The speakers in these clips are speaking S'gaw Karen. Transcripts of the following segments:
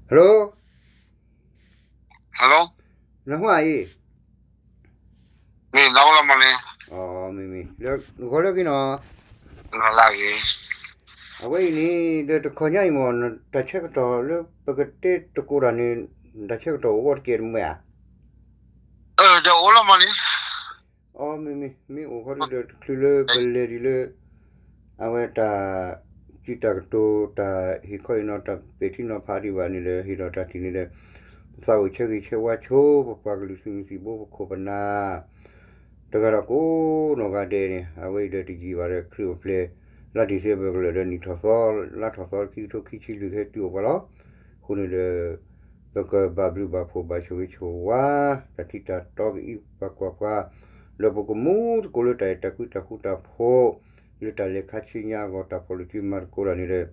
Hello, hello, နဟါအံၤ, မ့ၢ်လီၤလီၤမးန့ၣ်, မ့ၢ်မ့ၢ်, ဂီၤလၢဂ့ၤနီၤ, ဂီၤလၢဂ့ၤ, အဝဲအံၤန့ၣ် ဒီးတခီညါအံၤမ့ၢ် တၢ်ဆၢကတီၢ်လၢပကတဲတကိးတၢ်န့ၣ် တၢ်ဆၢကတီၢ်အိၣ်ဂီၢ်တကဲးတမံၤဧါ, ဒီးအိၣ်လီၤမးန့ၣ်, အမ့ၢ်မ့ၢ် မ့ၢ်အိၣ်ခီဒုဒီး တချုးလၢပလဲၤဒံးလၢ အဝဲတၢ် စံးတၢ်ကတိၤ တၢ်ဟ့ၣ်ခီဟ့ၣ်နီၤ တၢ်ပဲာ်ထံနီၤဖးဒံးဘၣ်န့ၣ်ဒီး ဟ့ၣ်ဒီးတၢ်ထံၣ်န့ၣ်ဒီး ပသးအိၣ်ဆၢဂ့ၤဆၢဝါဆိ ပပှၤကလုာ်သုးမုၢ်သံၣ်ဘိ ပခိၣ်ပနၢ် တဂၤဒီးကိးနီၢ်ဂၤဒဲးန့ၣ် အဝဲအံၤဒီးတယံာ်ဘၣ်ဒီး ခရံာ်အိၣ်ဖျဲၣ် လါဒံၣ်စ့ဘၢၣ်ကလၢာ်ဒီး နံၣ်ထီၣ်သီ လါထီၣ်သီ ခံကထိခံဆံလွံၢ် ကဟဲတုၤအိၣ်ပှၤလီၤ. အဃိန့ၣ်ဒီး ပကဘၣ်ဘျုးဘၣ်ဖှိၣ်ဘၣ်ဆိၣ်ဂ့ၤဆိၣ်ဝါ တၢ်ထံတၢ်တီကအံးပှၤကွၢ်ပှၤ, ဒီးပကမူသကိးလၢတၢ်အဲၣ်တၢ်ကွံတၢ်ဃူတၢ်ဖိး လၢတၢ်လဲၤခါဆူညါအဂီၢ် တၢ်ဖီၣ်လိာ်စုမၤသကိးတၢ်န့ၣ်ဒီး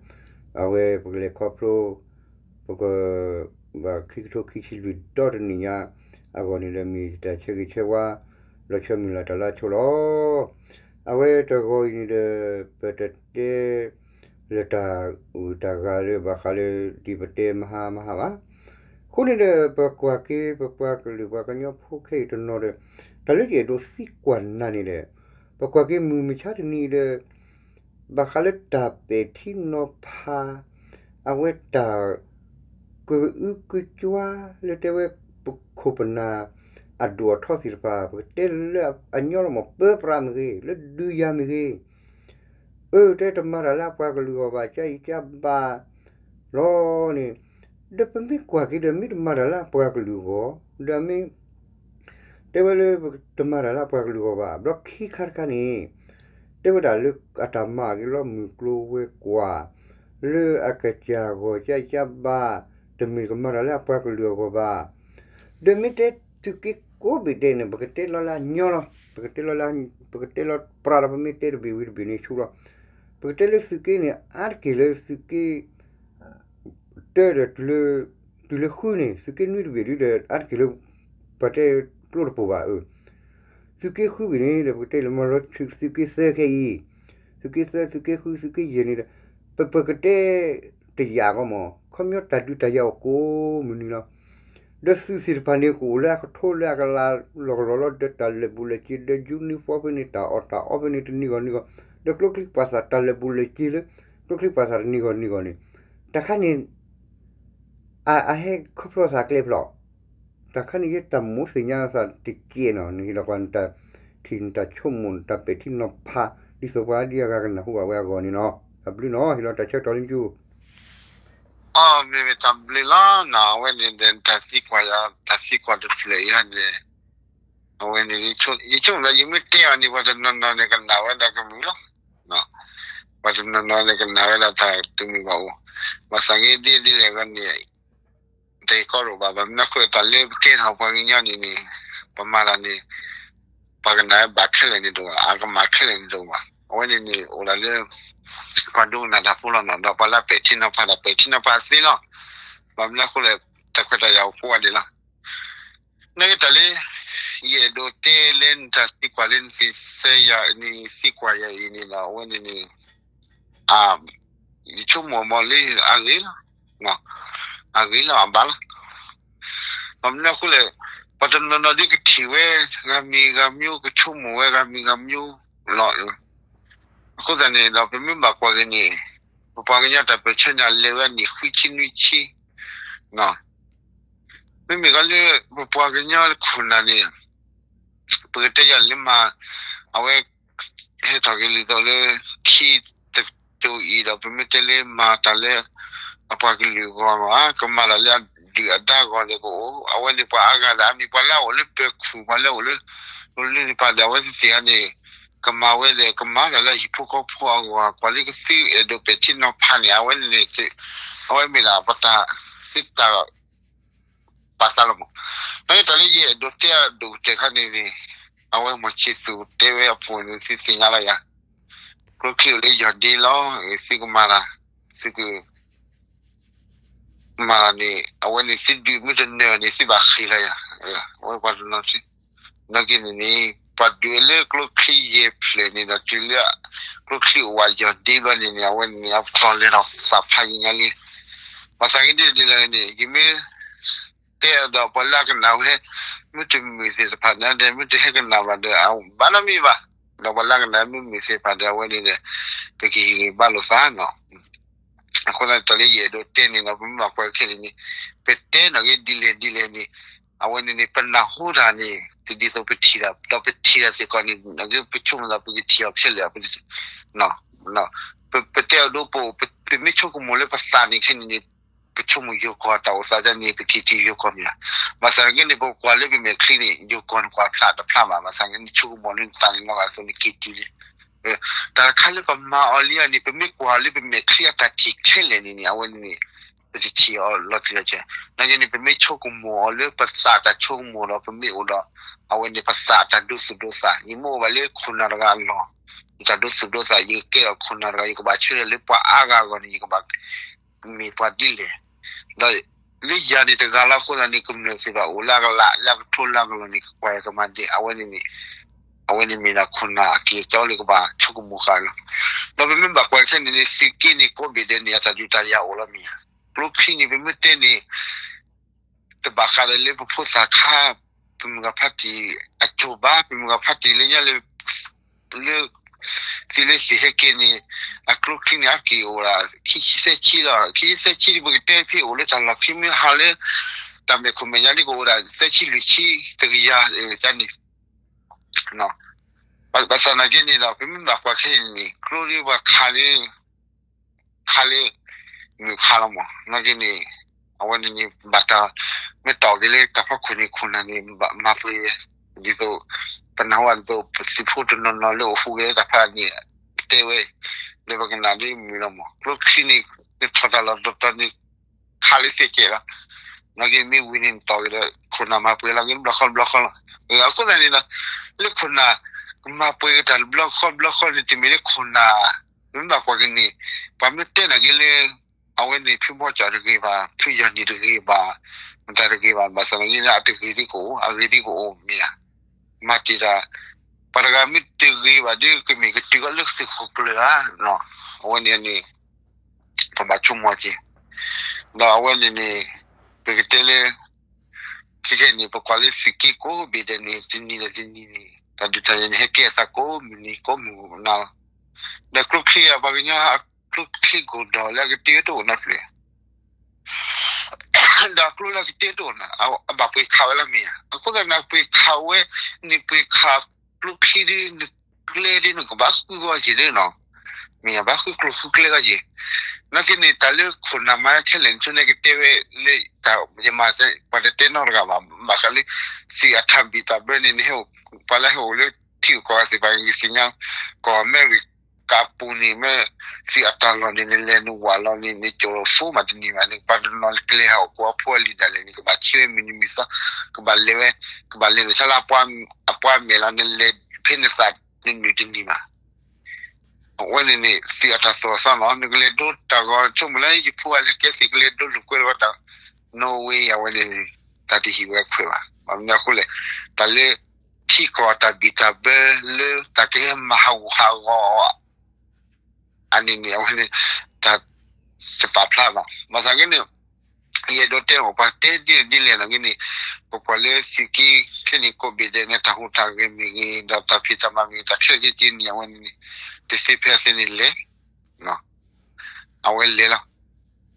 အဝဲပကလဲၤခီဖျိ ပက ဘၣ်ခံကထိခံဆံလွံၢ်ဒီတနံၣ်ညါ အဂီၢ်န့ၣ်ဒီး မ့ၢ်တၢ်ဆၢဂ့ၤဆၢဝါ လီၤဆီမုၢ်လၢ်တၢ်လၢဆိလီၤ. အဝဲတဂီၤအံၤန့ၣ်ဒီး ပတတဲ လၢတၢ်ဂုၤတၢ်ဂၤလၢဘၣ်ဃးလၢ ဒ်ပတဲမဟါမဟါဘၣ်. အဃိန့ၣ်ဒီး ပကွၢ်က့ၤ ပပှၤကလုာ်ပှၤကညီဖိခဲအံၤတနီၤဒီး တၢ်လၢယအဲၣ်ဒိးသံကွၢ်နၤန့ၣ်ဒီး ပကွၢ်က့ၤမုၢ်မဆါတနံၤဒီး ဘၣ်ဃးလၢတၢ်ပဲာ်ထံနီၤဖး အဝဲတၢ် ကအုကစွါလၢတဲဝဲ ပခိၣ်ပနၢ် အဒိၣ်အထီသ့ၣ်တဖၣ် ပကတဲလၢအညီလီၤမး ပၢပြးမ့ၢ်ဂ့ၤ လၢဒုးယၤမ့ၢ်ဂ့ၤ အၢ တဲတမၤတၢ်လၢအပှၤကလုာ်အဂီၢ်ဘၣ် ကၢအံၤကၢဘၣ်လီၤန့ၣ်, ဒီးပမ့ၢ်ကွၢ်က့ၤဒီး မ့ၢ်တမၤတၢ်လၢအပှၤကလုာ်အဂီၢ် ဒီးမ့ၢ် တဲဝဲလၢ တမၤတၢ်လၢအပှၤကလုာ်အဂီၢ်ဘၣ် ဘျီခံခါတခါန့ၣ် တဲဝဲဒၣ်လၢအတၢ်မၤအဂ့ၢ်လီၤ မုၢ်ကျိၤဝဲၤကွာ် လၢအကစၢ်ဂီၢ်ကၢအံၤကၢဘၣ် တမ့ၢ်ကမၤတၢ်လၢအပှၤကလုာ်အဂီၢ်ဘၣ်. ဒီးမ့ၢ်တဲသုးက့ကိးဘ့ၣ်ဒဲးန့ၣ် ပကတဲလီၤလၢအညီလီၤ. ပကတဲလီၤလၢ ပကတဲလီၤပြးလီၤ ပမ့ၢ်တဲတဘ့ၣ်ဝံၤတဘ့ၣ်န့ၣ်ဆူလီၤ. ပကတဲလၢသုးက့န့ၣ် အါတက့ၢ်လၢသုးက့ တၢဒီး တုၤလၢဃုန့ၣ် သုးက့နွံတဘ့ၣ်ဒုဒီး အါတက့ၢ်လၢ ပှၤတဲကျိတပူၤဘၣ်အၢ သုးက့ဃုဘ့ၣ်န့ၣ်ဒီး ပကတဲလၢမၤလီၤဆူသုးက့သၢခဲအံၤ, သုးက့သၢ သုးက့ဃု သုးက့ယဲၢ်န့ၣ်ဒီး ပ ပကတဲတယာ်ကီးမး ခီပညီတၢ်ဒုးတၢ်ယၤအိၣ်ကိးမုၢ်နံၤလီၤ. ဒီးသုးသ့ၣ်တဖၣ်န့ၣ် ကအိၣ်လၢအကထိလၢအကလၤလီၢ်ကလီၢ်လီၤ ဒီးတၢ်လၢာ်ဘူၣ်လၢာ်စ့ ဒီး uniform ဖဲန့ၣ် တၢ်အီၣ်တၢ်အီဖဲန့ၣ် တနံၤဂီၢ်နံၤဂီၢ်, ဒီးကျိချံပာ်သးတၢ်လၢာ်ဘူၣ်လၢာ်စ့လၢ ကျိချံပာ်သးတနံၤဂီၢ်နံၤဂီၢ်န့ၣ် တၢ်ခါန့ၣ် အ အဟဲခီဖျိသးကျဲဖျိး, တၢ်ခါန့ၣ် ယတၢ်မိၣ်သ့ၣ်ညါသးတကဲးနီၤ နဟ့ၣ်လီၤကွၢ်နတၢ်ထံၣ်နတၢ်ဆိကမိၣ် နတၢ်ပဲာ်ထံနီၤဖး ဒ်သိးပှၤဒ်အဂၤကနၢ်ဟူဘၣ်ဝဲအဂီၢ်န့ၣ်နီၤ တၢ်ဘျုးနီၤ ဟ့ၣ်လီၤတၢ်ဆၢကတီၢ်လၢနကၠူ အမ့ၢ်မ့ၢ်တၢ်ဘျုးလီၤနီၤ အဝဲန့ၣ်ဒီး တၢ်သံကွၢ်ယၤ တၢ်သံကွၢ်တဖျၢၣ်အံၤန့ၣ် အဝဲန့ၣ် ယဆိကမိၣ်သး ယမ့ၢ်တဲအီၤန့ၣ် ပှၤတနီၤနီၤန့ၣ် ကနၣ်ဝဲဒၣ်ကမုာ်လီၤ. ပှၤတနီၤနီၤန့ၣ် ကနၣ်ဝဲဒၣ်တၢ်တမုာ်ဘၣ်အိၣ်, ဘၣ်ဆၣ်ဂ့ၤဒ်လဲၣ်ဂ့ၤန့ၣ် တဟ့ၣ်ကီဒိၣ်ဘၣ် ဘၣ်မနုၤအဃိ တၢ်လၢပကဲထီၣ်ပှၤကညီန့ၣ်န့ၣ် ပမၤတၢ်န့ၣ် ပှၤကနၣ်ဝဲဘၣ်ခဲလၢာ်န့ၣ်တအိၣ်ဘၣ် အကမၣ်ခဲလၢာ်န့ၣ်တအိၣ်ဘၣ် အဝဲန့ၣ်န့ၣ် အိၣ်ဒၣ်လၢ ပှၤဒိကနၣ်တၢ်ဖိလီၤနီၤ ဒီးပှၤလၢပဲာ်ထံနီၤဖးတၢ် ပဲာ်ထံနီၤဖးသ့လီၤ. ဘၣ်မနုၤအဃိလဲၣ် တၢ်ခွဲးတၢ်ယာ်အိၣ်ကိးဂၤဒဲးလီၤ. နကတၢၢ်လၢ ယအဲၣ်ဒိးတဲလၢနတၢ်သံကွၢ်လၢနသံကွၢ်ယၤအံၤန့ၣ်ဒီး အဝဲန့ၣ်န့ၣ် ယဆိကမိၣ်မးလၢအဂ့ၤလီၤ, အဂ့ၤလီၤအဘၣ်လီၤ. ဘၣ်မနုၤအဃိလဲၣ်, ပှၤတနီၤနီၤဒ်ကထံၣ်ဝဲ ဂၤမံၤဂၤမံၤ ကဆိကမိၣ်ဝဲဂၤမံၤဂၤမံၤလီၤ. အဃိသတးန့ၣ်ဒီး ပမ့ၢ်ဘၣ်ကွၢ်က့ၤန့ၣ် ပပှၤကညီတၢ်ပၢၢ်ဆၢန့ၣ် အလဲၤဝဲအနံၣ်ဃုဆံနွံဆံ မ့မ့ၢ်ကီးလၢ ပပှၤကညီခိၣ်နၢ်န့ၣ် ပကတဲယၤလၢမၤ အဝဲ ဟဲထီၣ်က့ၤလံသိးလၢ ခံတကၠိအံၤဒီး ပမ့ၢ်တဲလၢမၤတၢ်လၢ အပှၤကလုာ်အဂီၢ်မး ကမၤတၢ်လၢအဒုၣ်အဒါအဂီၢ်န့ၣ်ကအိၣ် အဝဲန့ၣ်ပှၤအါဂၤဒီး အမ့ၢ်ပှၤလၢအအိၣ်လၢပၢၤခူၣ် ပှၤလၢအအိၣ်လၢ လၢန့ၣ်ပှၤဒီး အဝဲသ့ၣ်သ့ၣ်ဂၤန့ၣ် ကမၤဝဲဒီး ကမၤတၢ်လၢဟံၣ်ဖိဃီဖိအဂီၢ် ပှၤလၢကသ့အဲၣ်ဒိးပဲာ်ထံနီၤဖးန့ၣ် အဝဲန့ၣ်န့ၣ် အဝဲမ့ၢ်ဒၣ်ပတၢ်စံးတၢ် ပာ်သးလီၤမး. နတၢ်လၢယအဲၣ်ဒိးတဲအဒိၣ်ကတၢၢ်ခါန့ၣ်န့ၣ် အဝဲမီၢ်ဆံးသူၣ်တဲဝဲအပူၤန့ၣ် သုသ့ၣ်ညါလီၤယၤ, ကျိချံအိၣ်လၢယီၢ်ဒ့လီၤ, သုကမၤတၢ်, သုက မၤန့ၣ် အဝဲန့ၣ်သုဒုးမ့ၢ်တနၢၤန့ၣ် သုဘၣ်ဃ့ၢ်လီၤယၤ, အဝဲပှၤတနီၤ နာ်က့န့ၣ်န့ၣ် ပှၤဒုးလၢကျိချံယဲၢ်ဖျၢၣ်န့ၣ်ဒီး တုၤလၢကျိချံအိၣ်ဝဲယီၢ်ဒ့ဘျီန့ၣ်န့ၣ် အဝဲန့ၣ် အပတီၢ်လဲၤထီၣ်သးဖးယံာ်ညါလံ. ဘၣ်ဆၣ်က့ဒ်လဲၣ်န့ၣ် ယမ့ၢ်တဲဒီးပှၤလၢအကနၣ်ဝဲ မ့ၢ်တမုာ်သ့ၣ်တဖၣ်န့ၣ်ဒီး မ့ၢ်တဟဲကနၣ်ဘၣ်ဒီး ဘၣ်နီတမံၤဘၣ်. ဒီးပှၤလၢအကနၣ်မ့ၢ်မုာ်သ့ၣ်တဖၣ်ဒီး အဝဲန့ၣ်ဒီး ပကဟ့ၣ်ဂံၢ်ဘါလိာ်သးနီၤ. အဃိသတးန့ၣ် တၢ်လၢယအဲၣ်ဒိးတဲန့ၣ်ဒီး ပမ့ၢ်ဘၣ်ကွၢ်ခဲန့ၣ်န့ၣ် ပတဲနီၣ်က့ဒ်လဲၣ်ဒ်လဲၣ်န့ၣ် အဝဲန့ၣ်န့ၣ် ပနၢ်ဟူတၢ်န့ၣ် တဒ်သိးပထံၣ်တၢ် ဒီးပထံၣ်တၢ်စ့ၢ်ကီးန့ၣ် ပဆိကမိၣ်သးပကထံၣ်အီၤခဲလၢာ် ပတဲအဒိပအိၣ် ပမ့ၢ်ဆိကမိၣ်လၢပသးန့ၣ်ခဲန့ၣ်န့ၣ် ပဆိကမိၣ်ယိၤကီၢ်တၢ်အိၣ်သးန့ၣ် ပက့ၤတုၤယိၤကီၢ်မ့ၢ်ဧါ. ဘၣ်ဆၣ်က့န့ၣ် ပကွၢ်လၢပမဲာ်ချံန့ၣ် ယိၤကီၢ်န့ၣ်ကွၢ်ဖျါတဖျါဘၣ်. ဘၣ်ဆၣ်က့န့ၣ် ဆိကမိၣ်လၢနသးန့ၣ်လီၤဂာ်အသိးန့ၣ်က့ၤတုၤလံ. တၢ်တခါလၢပမၤအီၤလံန့ၣ် ပမ့ၢ်ကွၢ်လၢပမဲာ်ချံအတၢ်ထံၣ်ခဲလၢာ်န့ၣ်န့ၣ် အဝဲန့ၣ်န့ၣ် ပတထံၣ်အီၤလီၤတံၢ်လီၤဆဲး. နာ်က့န့ၣ် ပမ့ၢ်ဆိကမိၣ်အီၤလၢပသးတၢ်ဆိကမိၣ်ဒီးပမ့ၢ်အိၣ်ဒီး အဝဲန့ၣ်ပသးတၢ်ဒိသူၣ်ဒိသး ယမ့ၢ်အိၣ်ဘၣ်လၢခိၣ်နၢ်တဂၤအလီၢ် ယတၢ်ဒိသူၣ်ဒိသး ယကကဲထီၣ်ခိၣ်နၢ်တဂၤ ယကဘၣ်ဆၢထၢၣ်လၢပှၤအါဂၤအဂီၢ်န့ၣ် ယကဘၣ်မ့ၢ်ပှၤဒ်လဲၣ်. ဒီးလၢယၤန့ၣ်တဂၤလီၤအဃိသတးန့ၣ် ကမျၢၢ်သ့ၣ်တဖၣ်အိၣ်လၢအကလး လၢအကထိလၢအကလီၢ်န့ၣ် ကကွၢ်ယၤကမၤဒဲး အဝဲန့ၣ်န့ၣ် အဝဲန့ၣ်မ့ၢ်ဒၣ်ခိၣ်နၢ်အက့ၤကၠီလၢကဘၣ်ဆိကမိၣ်ဃာ်လီၤ. ဒီးပမ့ၢ်ဘၣ်ကွၢ်ခဲန့ၣ်န့ၣ် သုးက့န့ၣ်ကိးဘ့ၣ်ဒဲးန့ၣ် အတၢ်ဒုးတၢ်ယၤအိၣ်လီၤမ့ၢ်ဧါ. ကျိချံန့ၣ် ပမ့ၢ်တဲန့ၣ် တဘၣ်ဃးဒီးလၢပဖိသၣ်ခါ ပမုၢ်ဂၤဖးတံၢ်အစိၤဘၣ် ပမုၢ်ဂၤဖးတံၢ်လၢညါလၢ လၢ သုးလၢသုးဟဲက့ၤန့ၣ် အကျိချံန့ၣ် အက့ၤအိၣ်ဒၣ် ခံဆံသၢဆံလီၤ. ခံဆံသၢဆံန့ၣ် ပကတဲဖဲအိၣ်လၢတၢ်လီၢ်ခံမ့ၢ်ဟးလၢ တၢ်မဲာ်ခိၣ်မဲာ်ညါဒ်ကအိၣ်ဒၣ် သၢဆံလွံၢ်ဆံ တကယၤန့ၣ် ဘၣ်ဆၣ်နာ်က့န့ၣ်ဒီး ပမ့ၢ်ဘၣ်ကွၢ်ခဲအံၤန့ၣ် ကျိဒ်ပှၤခးလၢ ခးလၢ မုၢ်ခါလီၤမး နာ်က့န့ၣ် အဝဲန့ၣ်န့ၣ် ဘၣ်တၢ် မ့ၢ်တၢ်အီၣ်က့ၤလၢတၢ်ဖီခိၣ်န့ၣ် ခိၣ်နၢ်န့ၣ် ဘၣ်မၤပှဲၤဝဲ ဒ်သိး ပနၢ်ဟူဘၣ်ဒ်သိး ပသုးဖိတနီၤနီၤလၢအိၣ်ဃူက့ၤလၢတၢ်ဖးန့ၣ် တဲဝဲ လၢပကနၣ်ဒ်မုာ်လီၤမး ကျိချံန့ၣ် နထီၣ်တၢ်လီၢ်တတီၤန့ၣ် ခးလၢသ့ၣ်ကဲးလီၤ. နာ်က့မ့ၢ်ဝံၤန့ၣ် နတီၢ်က့ၤဒီး ခိၣ်နၢ်မၤပှဲၤလီၤက့ၤတဘျီဃီတဘျီဃီလီၤ. အဃိသတးန့ၣ်ဒီး လၢခိၣ်နၢ် ကမၤပှဲၤက့ၤတၢ်တဘျီဃီတဘျီဃီန့ၣ် တမ့ၢ်လၢခိၣ်နၢ် ပမ့ၢ်ဘၣ်ကွၢ်က့ၤန့ၣ် ပှၤမ့ၢ်တဲနာ်က့လၢ အဝဲန့ၣ် ဖုဘီကၠီၣ်တဂ့ၤဘၣ် ဖုယီၢ်နံၣ်တဂ့ၤဘၣ် မတၤတဂ့ၤဘၣ် ဘၣ်ဆၣ်နာ်က့လၢအတဂ့ၤဒ်ကအိၣ် အဂ့ၤဒ်ကအိၣ်မ့ၢ်ဧါ. မၤတ့ၢ်တၢ် ပှၤတဂၤမ့ၢ်တဂ့ၤဘၣ်ဒီး ကမ့ၢ်ကတုၤကီးလၢသုးခိၣ်ကျၢၢ်ဧါ. အဝဲန့ၣ်န့ၣ် ပဘၣ်ဆိကမိၣ်က့ၤ ဒီးအဝဲန့ၣ်န့ၣ် ပကတဲလၢ ခဲကနံၣ်န့ၣ် ပကွၢ်လၢသုးက့ကိးဘ့ၣ်ဒဲးန့ၣ် တနံၤဒီးတနံၤန့ၣ် တၢ်ဒုးတၢ်ယၤန့ၣ် ဟဲကဲအသးကိးမုၢ်နံၤကိးမုၢ်နၤလီၤ. ဒီးကျိချံအပှၤကညီအကျိချံကီၢ်ဒီးလၢအကတ့တအိၣ်နီတဖျၢၣ် ဒီးအကျိလၢအကတ့တအိၣ်န့ၣ် အဘၣ်ပှ့ၤခးဝဲလီၤမ့ၢ်ဧါ. အဃိသတးန့ၣ် ပှ့ၤခးဝဲ နပှ့ၤခးကျိချံဒ် နကျဲဒ်နကဘၣ်ဃုဂီၢ်က့ၤဒ်နီၤ မ့ၢ်ဧါ ဘၣ်ဃုကျိဃုကျဲဂီၢ်က့ၤ. နာ်က့န့ၣ် တၢ်လၢခိၣ်နၢ်မၤခဲလၢာ်န့ၣ် ဆိန့ၣ်ကတဲဝဲလၢ တၢ်ယမၤ ပှၤတတဲနီတဂၤဘၣ် ဘၣ်ဃးလၢ သုးအတၢ်ဘံၣ်တၢ်ဘၢန့ၣ် နဟဲ ပှၤလၢဟဲအိၣ်လၢထံဂုၤကီၢ်ဂၤသ့ၣ်တဖၣ်န့ၣ် ကသ့ၣ်ညါ ကီၢ်အမဲရကၤပူၤန့ၣ် မ့ၢ်သုးအတၢ်လီၢ်န့ၣ် နလဲၤနဝးလီၤန့ၣ် နကၠီၤလီၤဖိမးတန့ၢ်ဘၣ် နကပှၤတနီၤကလဲၤဟးအိၣ်ကိးအဖိအလံၤဒၣ်လဲာ်န့ၣ် ကဘၣ်ဆံးဝဲမုၢ်နံၤမုၢ်သီ ကဘၣ်လဲၤဝဲ ကဘၣ်လဲၤလိာ်ဆါလၢအပှၤမဲာ်လီၤ နလဲၤဖဲနသးနနုာ်တန့ၢ်ဘၣ်. အဝဲန့ၣ်န့ၣ် သုးအတၢ်သိၣ်အသီလီၤ နကလဲၤဒိတၢ်ဂီၤ ဆိကမိၣ်လၢယဖိအလဲၤကဲသုးကလဲၤဒိလိာ်ကွဲလီၤတၢ် နီၣ်ဝဲအံၤ အဝဲန့ၣ်န့ၣ် တၢ်တဟံးဝဲခွဲးဘၣ်. ဘၣ်မနုၤအဃိလဲၣ် တၢ်လၢ ထံကီၢ်တၢ်ဘံၣ်တၢ်ဘၢလၢတၢ်ကဟဲမၤဟးဂူာ်ဟးဂီၤ အန့ၣ်န့ၣ် အဝဲန့ၣ် တၢ်တပာ်ဖျါဘၣ်. ဘၣ်ဆၣ်က့န့ၣ် ယအဲၣ်ဒိးတဲအီၤ ပှၤတဲဒ်လဲၣ်ဒ်လဲၣ်နာ်က့န့ၣ် ပကွၢ်လၢသုးက့ခဲန့ၣ် ကိးဘ့ၣ်ဒဲးန့ၣ် တၢ်ဟူးတၢ်ဂဲၤမ့ၢ်ဂ့ၤ ဒီးတၢ်ဖံးတၢ်မၤမ့ၢ်ဂ့ၤ တၢ်ခဲလၢာ်ခဲဆ့န့ၣ် အဝဲန့ၣ်န့ၣ် တသ့ဖဲအသ့န့ၣ်လဲၣ် အဝဲလဲၤလီၤ.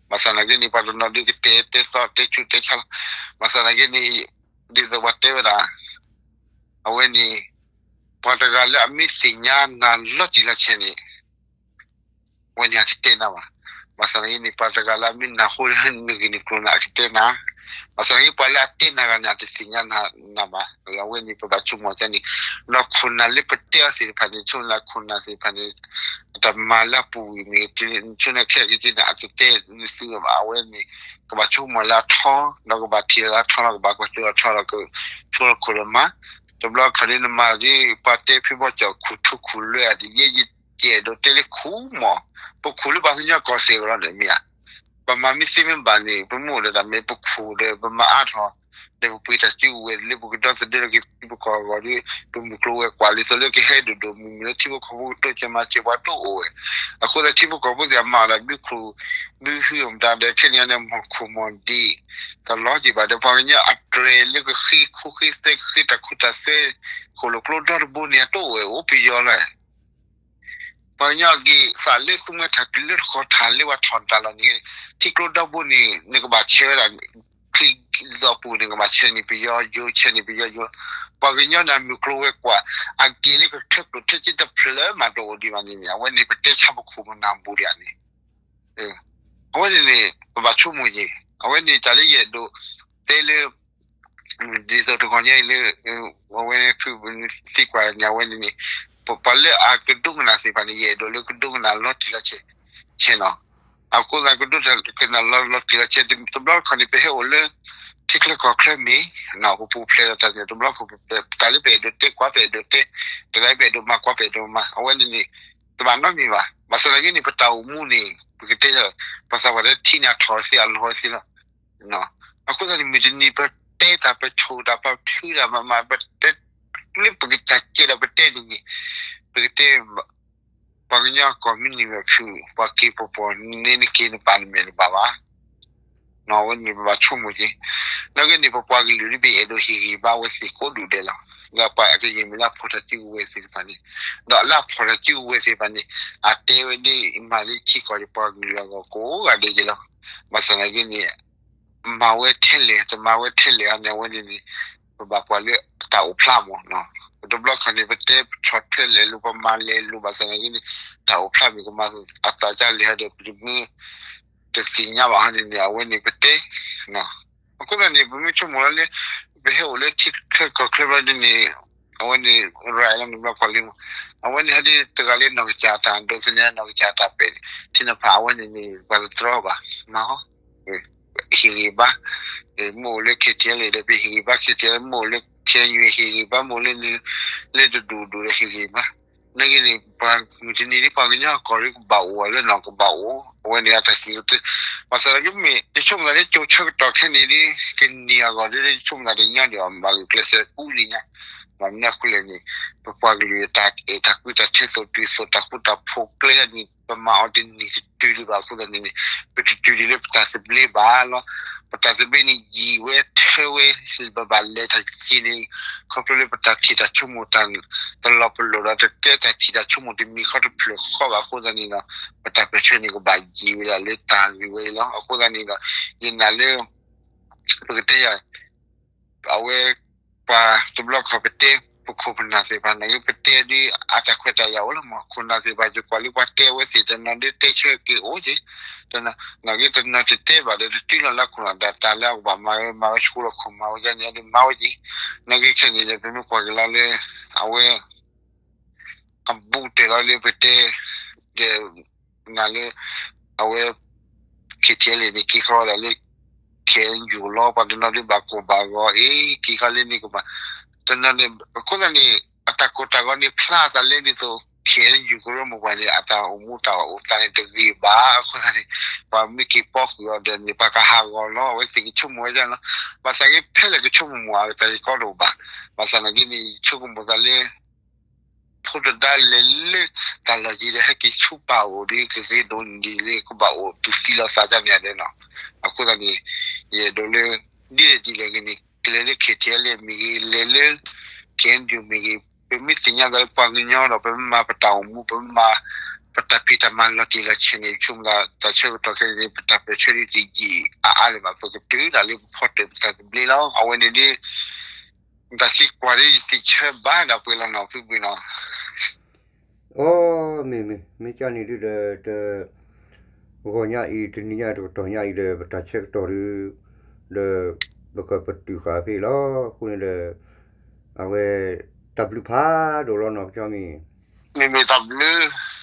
ဘၣ်ဆၣ်နာ်က့န့ၣ် ပှၤတနီၤဒုးကတဲတဲသီတဲဆူးတဲဆါလီၤ. ဘၣ်ဆၣ်နာ်က့န့ၣ် ဒ်သိးပှၤတဲဝဲဒၣ် အဝဲန့ၣ် ပှၤတဂၤလၢအမ့ၢ်သ့ၣ်ညါနၤလီၤတံၢ်လီၤဆဲးန့ၣ် အဝဲန့ၣ်အတတဲနၤဘၣ်. ဘၣ်ဆၣ်နာ်က့န့ၣ် ပှၤတဂၤလၢအမ့ၢ်နၢ်ဟူလၢနဂ့ၢ်နကျိၤန့ၣ် အကတဲနၤ. ဘၣ်ဆၣ်နာ်က့ ပှၤလၢအတဲနၤဂၤန့ၣ် အတသ့ၣ်ညါနၤဘၣ်. အဝဲန့ၣ် ပဘၣ်ဆိကမိၣ်န့ၣ် ဒီးခိၣ်နၢ်လၢပတဲအီၤသ့ၣ်တဖၣ်န့ၣ် ဆိကမိၣ်လၢခိၣ်နၢ်သ့ၣ်တဖၣ်န့ၣ် အတမၤလၢအပူၤကွံာ်မ့ၢ်ဂ့ၤ ဆိကမိၣ်ခဲလၢာ်ခဲဆ့န့ၣ် အတတဲနသုဝဲဘၣ်. အဝဲန့ၣ် ကဘၣ်ဆိကမိၣ်လၢအထီ ဒီးကဘၣ်ထံၣ်လၢအထီဒီး ကဘၣ်ကွၢ်စိလၢအထီဒီး ကဆိလီၤခိၣ်လၢမၤ တဘျီခီၣ်ဒ်နမၤဒ် ပှၤတဲဖုဘီကၠီၣ်ခူၣ်ထူခူၣ်လွဲအဒ် ယဲယကအဲၣ်ဒိးတဲလၢခူၣ်မး ပခူၣ်လၢပှၤကညီကီၢ်စဲၣ်ကလီၤန့ၣ်မ့ၢ်ဧါ. ပမၤမ့ၢ်သ့မ့ၢ်ဘၣ်န့ၣ် ပမ့ၢ်အိၣ်ဒီးတၢ်မ့ၢ်ပခိၣ်ဒီး ပမၤအါထီၣ် ဒီးပပှ့ၤတၢ်စုကဝဲၤလၢပကဒီသဒၢလီၤက့ၤထံဖိကီၢ်ဖိအဂီၢ်ဒီး ပမုၢ်ကျိၤဝဲၤကွာ်လံသိးလၢကဟဲဒိၣ်ဒိၣ်မုၢ်မုၢ်လၢထံဖိကီၢ်ဖိကတိစၢၤမၤစၢၤပှၤတအိၣ်ဝဲ. အဃိသတးထံဖိကီၢ်ဖိသ့ၣ်အမၤအီၣ်ဒၣ်ဘုခုၣ် ဘုဟုမတၤဒီး ခဲန့ၣ်န့ၣ် မီၢ်ခိၣ်မီၢ်ဒံး တလီၤက့ၤဘၣ်ဒီးပှၤကညီအတြဲၤလၢကဃ့ခိၣ်ဃ့သဲကဃ့တၢ်ခိတၢ်သွဲ ဃိၣ်လိာ်ကျိဒီတဘိန့ၣ် အတအိၣ်ဝဲအိၣ်ပယီၤလီၤ. ပှၤကညီအက့ၤသးလၢသူမှဲထၢၣ်တုၤလၢတဃီၤထၢၣ်လၢပှၤထီၣ်တၢ်လီၤန့ၣ် ထံကျိဒီဘိန့ၣ် နကဘၣ်ဆဲးဝဲဒၣ် ချံဒီးပူၤန့ၣ် ကဘၣ်ဆဲးန့ၢ်ပယီၤယိၤ ဆဲးန့ၢ်ပယီၤယိၤ. ပှၤကညီန့ၣ်မုၢ်ကျိၤဝဲၤကွာ် အက့ၤလၢကထၢကျိၣ်ထၢစ့တဖျၢၣ်မးတအိၣ်ဒံးဘၣ်န့ၣ်န့ၣ် အဝဲန့ၣ်ပတဲဆါပခိၣ်ပနၢ်ဘူးဒံးန့ၣ် အဝဲန့ၣ်န့ၣ် ပဘၣ်ဆိကမိၣ်က့ၤ အဝဲန့ၣ်တၢ်လၢယအဲၣ်ဒိးတဲလၢ ဒ်သိးတဂီၤညါအံၤလၢ အဝဲဖုသံကွၢ်န့ၣ် အဝဲန့ၣ်န့ၣ် ပပှၤလၢအကဒိကနၣ်သ့ၣ်တဖၣ်န့ၣ် ယအဲၣ်ဒိးလၢကဒိကနၣ်လီၤတံၢ်လီၤဆဲး ဆဲးနီၤ. အဃိသတးကဒိကနၣ်လီၤတံၢ်လီၤဆဲး တဘျီတခီၣ်န့ၣ် ပဟဲအိၣ်လၢ ထံချၢကီၢ်ချၢမ့ၢ် ပပူၤဖျဲးဒီးတၢ်န့ၣ် တဘျီတခီၣ် တၢ်လၢပအဲၣ်ဒိးတဲကွၢ် ပအဲၣ်ဒိးတဲ တဂၤပအဲၣ်ဒိးမၤကွၢ် ပအဲၣ်ဒိးမၤ အဝဲန့ၣ်န့ၣ် တဘၣ်နီတမံၤဘၣ်. ဘၣ်ဆၣ်သနာ်က့န့ၣ် ပတၢ်အိၣ်မူန့ၣ် ပကတဲ ပှၤသးပှၢ်တဲထံန့ၣ်အထီၣ်သ့အလီၤသ့လီၤ. အဃိသတးန့ၣ် မုၢ်တနံၤပတဲတၢ် ပဆိၣ်တၢ် ပထုးတၢ် ပမၤ ပတဲ လၢပကစၢ်ကဲဒီးပတဲန့ၣ်န့ၣ် ပကတဲ ပှၤကညီကီၢ်မ့ၢ်န့ၢ်ဝဲဖု ပှၤက့ၤပပှီၢ်န့ၣ်နက့ၤနပာ်နမဲာ်နဘၣ်ဘၣ်. အဝဲန့ၣ်ပဘၣ်ဆိကမိၣ်က့ၤ နာ်က့န့ၣ် ပပှၤကလုာ်ဒ်ပအဲၣ်ဒိးဟ့ၣ်ဂံၢ်ဘါဝဲသ့ၣ်ကိးဒူၣ်ဒဲးလီၤ. ဒီးပှၤအကယဲၢ်မ့ၢ်လၢအဖီၣ်တၢ်စုကဝဲၤသ့ၣ်တဖၣ်န့ၣ် ဒီးလၢအဖီၣ်တၢ်စုကဝဲၤသ့ၣ်တဖၣ်န့ၣ် အတဲဝဲဒ်အံၤမးလၢထံကီၢ်ယပှၤကလုာ်အဂီၢ်ကိးဂၤဒဲးက့ၤလီၤ. ဘၣ်ဆၣ်သနာ်က့န့ၣ် မၤဝဲထဲလဲၣ် တမၤဝဲထဲလဲၣ်အန့ၣ် အဝဲန့ၣ်န့ၣ် ပဘၣ်ကွၢ်လၢတၢ်အိၣ်ဖျါမးနီၤ. ပတဘျီခီန့ၣ် ပတဲပဆီၣ်ထွဲလဲၤလိာ် ပမၤလဲၤလိာ် ဘၣ်ဆၣ်သနာ်က့န့ၣ် တၢ်အိၣ်ဖျါမ့ၢ်ကမၤအသးဒ်လဲၣ်ဒီး ပတမ့ၢ် တသ့ၣ်ညါဘၣ်ဟီန့ၣ်န့ၣ် အဝဲန့ၣ်ပတဲ အဃိသတးန့ၣ် ပမ့ၢ်ဆိကမိၣ်လီၤလၢ ပဟဲအိၣ်လၢထံချၢကီၢ်ချၢဘျီဒ်န့ၣ် အဝဲန့ၣ် ရၤလီၤန့ၣ်ဘျီကွၢ်လံမး အဝဲန့ၣ်ဟဲဒ်တဂၤလၢနီၢ်ကစၢ်တၢ်ဒိးသန့ၤနီၢ်ကစၢ်တၢ်ပဲာ်န့ၣ် ထံနဖးအဝဲန့ၣ်န့ၣ် ပှၤတတြီဘၣ် မၤဟီ ဟ့ၣ်ဂံၢ်ဘါ မ့ၢ်အိၣ်လၢ ခ့ထံလ့ၣ် ဒီးပဟ့ၣ်ဂံၢ်ဘါ ခ့ထံလ့ၣ် မ့ၢ်အိၣ်လၢ ခ့ၣ်အဲၣ်ယူၣ် ဟ့ၣ်ဂံၢ်ဘါ မ့ၢ်အိၣ်လၢ လၢတဒူၣ်ဒူၣ်ဒီးဟ့ၣ်ဂံၢ်ဘါ နာ်က့န့ၣ် ပှၤမုၢ်တနံၤဒ်ပှၤကညီကီၢ်ရ့ၣ်ကဘၣ်အိၣ်လၢနီၢ်ကဘၣ်အိၣ် အဝဲန့ၣ်အတၢ်စံးကတၢၢ် ဘၣ်ဆၣ်သနာ်က့မ့ၢ် ယဆိကမိၣ်သးလၢကၠိဆၢကတီၢ်ခဲအံၤဒ် ကနံၣ်အဂီၢ်ဒ် ယဆိကမိၣ်သးတညီဒံးဘၣ် မၤဂုာ်ကျဲးစၢးအူန့ၣ်ညါ ဘၣ်မနုၤအဃိလဲၣ်န့ၣ် ပပှၤကလုာ်တၢ်အဲၣ်တၢ်ကွံ တၢ်ထဲသိးတုၤသိး တၢ်ဃူတၢ်ဖိးကျဲန့ၣ် ပမၤအီၤတန့ၢ်တတုၤဒံးဘၣ်အဃိသတးန့ၣ်န့ၣ် ပတတုၤဒံးလၢပတၢ်သဘျ့ဘၣ်လီၤ. ပတၢ်သဘျ့န့ၣ်ယံာ်ဝဲထၢဝဲ ပဘၣ်လဲၤတၢ်ယံာ်န့ၣ် ခီဖျိလၢပတၢ်ထံၣ်တၢ်ဆိကမိၣ်တၢ်တလီၤပလိာ်ဒီး တကဲတၢ်ထံၣ်တၢ်ဆိကမိၣ်တမံၤဃီတဖျၢၣ်ဃီဘၣ်အဃိသတးန့ၣ်ဒီး ပတၢ်ပၢၢ်ဆၢန့ၣ်ကဘၣ်ယံာ်ဝဲဒၣ်လၢတၢ်ဂ့ၢ်ဝဲအံၤလီၤ. အဃိသတးန့ၣ်ဒီး ယနာ်လၢ အဝဲ ပှၤတဘျီခီၣ်ပတဲ ပခိၣ်ပနၢ်သ့ၣ်တဖၣ်န့ၣ် ပတဲဒ်အတၢ်ခွဲးတၢ်ယာ်အိၣ်လီၤမး ခိၣ်နၢ်သ့ၣ်တဖၣ် ယကွၢ်လၢပှၤတဲအဝဲသ့ၣ်တနီၤဒ်တဲဆၢက့ၤအိၣ်က့ၤ တနီၤ နာ်က့တနီၤတတဲဘၣ်ဒီး တတုၤလီၤလၢခိၣ်နၢ်တၢ် တၢ်လၢအကဘၣ်မၤဝဲ မၤဝဲဆှိလီၤခိၣ် မၤဝဲဒ်န့ၣ်ဒီးမၤဝဲက့ၤ နာ်က့ခဲအံၤန့ၣ်ဒီး ပမ့ၢ်ကွၢ်က့ၤလီၤလၢ အဝဲ အဘူးကတၢၢ်လီၤလၢပတဲ ဒီး နာ်လၢ အဝဲ ခ့ထံလ့ၣ်န့ၣ် က့ၤဃီဒၣ်လၢ ခ့ၣ်အဲၣ်ယူၣ်လီၤ ပှၤတနီၤဒ်ဘၣ်ကိၢ်ဘၣ်ဂီၤ အ့ က့ၤဃီလၢန့ၣ်ကဘၣ် တနီၤန့ၣ် အဃိသတးန့ၣ် အတၢ်ကိၢ်တၢ်ဂီၤန့ၣ် ဖျါအသးလၢဒ်သိး ခ့ၣ်အဲၣ်ယူၣ်ကရၢမိၢ်ပှၢ်န့ၣ် အတၢ်အိၣ်မူတၢ်အိၣ်သးန့ၣ်တဂ့ၤဘၣ် အဃိသတးန့ၣ် ပှၤမ့ၢ်က့ၤပီဃုာ်အီၤဒီးန့ၣ် ပှၤကဟးဂီၤလီၤ အဝဲသ့ၣ်ကဆိကမိၣ်ဝဲဒၣ်လီၤ ဘၣ်ဆၣ်က့ ဖဲလဲၣ်ကဆိကမိၣ်မးအကတၢၢ်ယကီတအိၣ်ဘၣ် ဘၣ်ဆၣ်သနာ်က့န့ၣ် ယဆိကမိၣ်သးလၢ ဖိတဒါလဲၤလၢ တၢ်လီၢ်ယံၤဒီး ဟဲက့ၤဆူပၢ်အိၣ်ဒီး ကဂ့ၤဒိၣ်န့ၢ်ဒ်လၢ ကဘၣ်အိၣ်တုၤသံလီၤသးဒ်န့ၣ်ဒဲးနီၤ အဃိသတးန့ၣ် ယအဲၣ်ဒိးလၢ ဒ်လဲၣ်ဒ်လဲၣ်ဂ့ၤန့ၣ် လဲၤလၢ ခ့ၣ်ထံလ့ၣ်မ့ၢ်ဂ့ၤ လဲၤလၢ ခ့ၣ်အဲၣ်ယူၣ်မ့ၢ်ဂ့ၤ ပမ့ၢ်သ့ၣ်ညါသးလၢပှၤကညီဒီး ပမ့ၢ်မၤပတၢ်အိၣ်မူ ပမ့ၢ်မၤ ပတၢ်ဖံးတၢ်မၤလီၤတံၢ်လီၤဆဲးန့ၣ် ဆိကမိၣ်သးတၢ်ဆၢကတီၢ်ခဲအံၤန့ၣ် ပတၢ်ပၢၢ်ဆၢဒ်တယံာ်အါအါလၢၤဘၣ် ပကတုၤဒၣ်လၢပဖီတၢၣ်ပတၢ်သဘျ့လီၤ အဝဲန့ၣ်ဒ် တၢ်သံကွၢ်ဒ်ယသ့ၣ်ဆၢဘၣ်ဒၣ်ပှဲၤလီၤနီၤ ဖုဘှံးနီၤ. အိ မ့ၢ်မ့ၢ် မ့ၢ်ကန့ၣ်ဒုဒီး တ ဂီၤညါအံၤ တနံၤညါအံၤ တကတီၢ်ညါအံၤဒီး ပတၢ်ဆၢကတီၢ်ဒီး ဒီး ပကပတုာ်ဃာ်ဖဲအံၤလီၤ. အဃိန့ၣ်ဒီး အဝဲ တၢ်ဘျုးဖးဒိၣ်လီၤနီၤ ကၠီမ့ၢ် မ့မ့ၢ်တၢ်ဘျုး